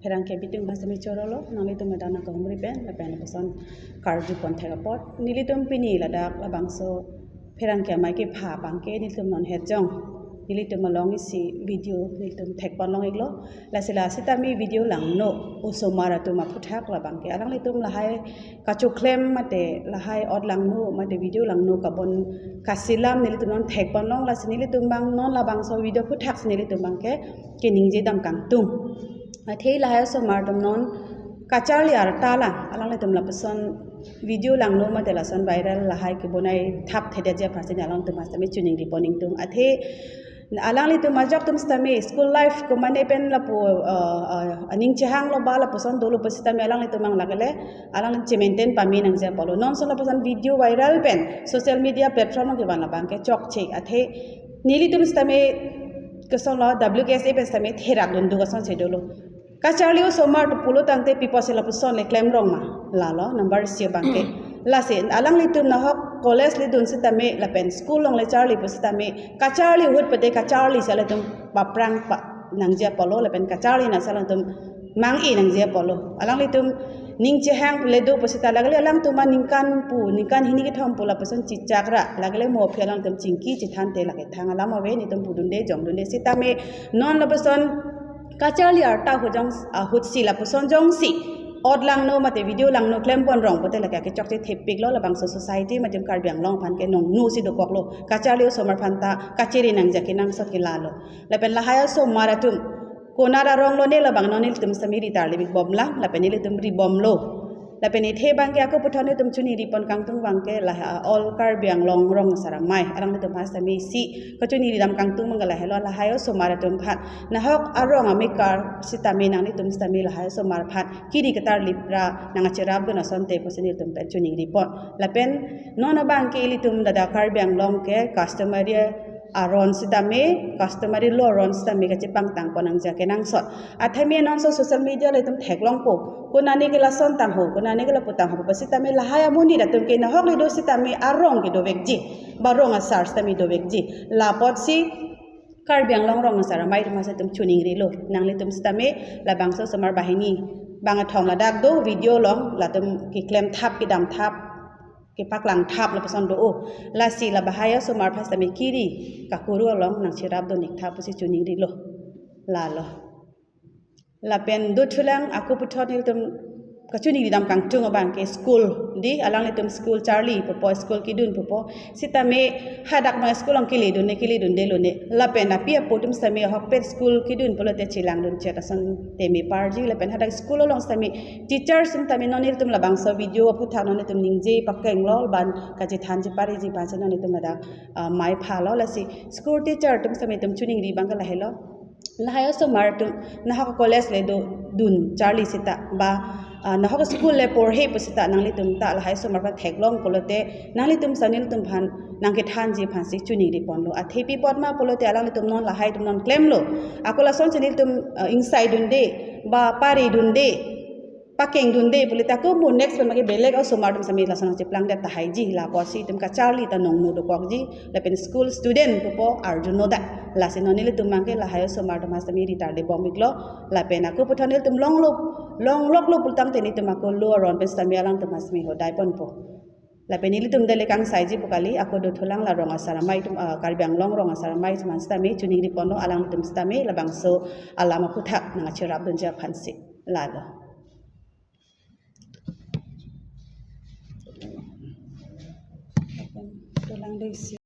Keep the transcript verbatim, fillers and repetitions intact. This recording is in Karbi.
Pherangke abitung aphan sitame chorolo, nanglitum ladak nangkahumri pen, lapen lapuson karju pon thek apot. Nelitum pini ladak labangso pherangke amei kepha abangke nelitum non het jong, nelitum along isi video nelitum thek pon long iklo. Lasi la sitame video langno osomar atum aphuthak labangke alanglitum lahai kachoklem mate lahai ot langno mate video langno kabon kasilam nelitum non thek pon long, lasi nelitum abang non labangso video aphuthak si nelitum abangke keningje dam kangtung. Athe lahai osomar atum non kacharli arta lang, alanglitum lapuson video langno mate lason viral lahai kebonai thap thedetji aphan si alangtum aphan sitame choningri pon ingtung. Athe alanglitum ajok atum sitame school life komane pen lapu, uh, uh, aning chehanglo ba lapuson dolo pu sitame alanglitum abang lake le alang che-maintain pame nangji apotlo. Non son lapuson video viral pen social media platform along kevan labangke chokche. Athe nelitum sitame kosonlo, W K S A pen sitame therak dun do kosonsi dolo. Kacharli osomar atum pulo tangte pi apotsi lapuson le klemrong ma? Lalo number isi abangke. Lasi alanglitum nahok college ledun sitame lapen school along le charli pu sitame kacharli ahut pute kacharli si alangtum paprang pa nangji apotlo lapen kacharli na si alangtum mang-e nangji apotlo. Alanglitum ning chehang le do pu sita lake le alangtum aningkan pu, ningkan hini kethom pu lapuson chichak ra lake le mo aphi alangtum chingki chethante lake thang alam ave, nelitum pudunde jongdunde sitame non lapuson kacharli arta ahut jong ahut si lapuson jongsi ot langno mate video langno klem pon rong pute lake kechokche thepiklo, labangso society mate Karbi Anglong aphan ke nongno si dokoklo. Kacharli osomar aphan ta kachere nangji akenangsot ke lalo. Lapen lahai osomar atum konat arong lone labang non nelitum sitame ritar libik bom lang, lapen nelitum ri bomlo. Lapen athe abangke ako puthot nelitum choningri pon kangtung abangke lahai, uh, All Karbi Anglong Rong Asar Amei, alanglitum aphan sitame isi kachoningri dam kangtung abangke lahelo, lahai osomar atum aphan nahok arong amekar sitame nanglitum sitame lahai osomar aphan kiri ketarlip ra nangkacherap dun asonte pusi nelitum pen choningri pon. Lapen non abangke ilitum ladak Karbi Anglong ke customary aron sitame, customary law aron sitame kachepangtang pon nangji akenangsot. Athe me non so social media le itum theklongpo, konane ke lason tangho, konane ke lapu tangho pu sitame lahai amonit atum ke nahok le do sitame arong ke dovekji, ba rong asar sitame dovekji. La apotsi Karbi Anglong Rong Asar Amei atum aphan sitame itum choningrilo. Nanglitum sitame labangso osomar banghini bangkethom ladak do video along, latum keklem thap, kedam thap, kepaklang thap lapuson do-o. Lasi la lahai osomar aphan sitame kiri kakuru along nangcherap dun ik tha pusi choningrilo. Lalo. Lapen dothulang ako puthot nelitum kachoningri dam kangtung abangke school, di alanglitum school charli pupo, school kedun pupo. Sitame hadak ma school along keledunde, keledunde lone. Lapen api apo atum sitame ahokpet school kedun pulote chelang dun chet ason teme parji. Lapen hadak school along sitame teachers atum sitame non nelitum labangso video aphuthak non nelitum ningje pakenglo, ban kachethanji pariji aphansi non nelitum ladak, ah, mei phalo. Lasi school teacher atum sitame itum choningri abangke lahelo. Lahai osomar atum nahok college le do dun charli sita ba, ah, nahok school le porhe pu sita nanglitum ta lahai osomar aphan theklong pulote nanglitum sitame nelitum aphan nangkethanji aphansi choningri ponlo. Athe pi apot ma pulote alanglitum non lahai atum non klemlo. Ako lasonsi nelitum, ah, ingsai dunde ba pare dunde, pakeng dunde pulote ako mo next pen maki belek osomar atum sitame lason cheplangdet tahaiji, la apotsi itum kacharli ta nongno dokokji, lapen school student pupo arjuno dak. Lasi non nelitum abangke lahai osomar atum aphan sitame ritar de bom iklo, lapen ako puthot nelitum longlok, longloklo pulotangte nelitum ako law aron pen sitame alangtum aphan sitame hodai ponpo. Lapen nelitum dele kangsaiji pu kali, ako dothulang la Rong Asar Amei atum, ah, Karbi Anglong Rong Asar Amei atum aphan sitame choningri ponlo, alanglitum sitame labangso alam aphuthak nangkacherap dunji aphansi. Lalo. Tulang desi.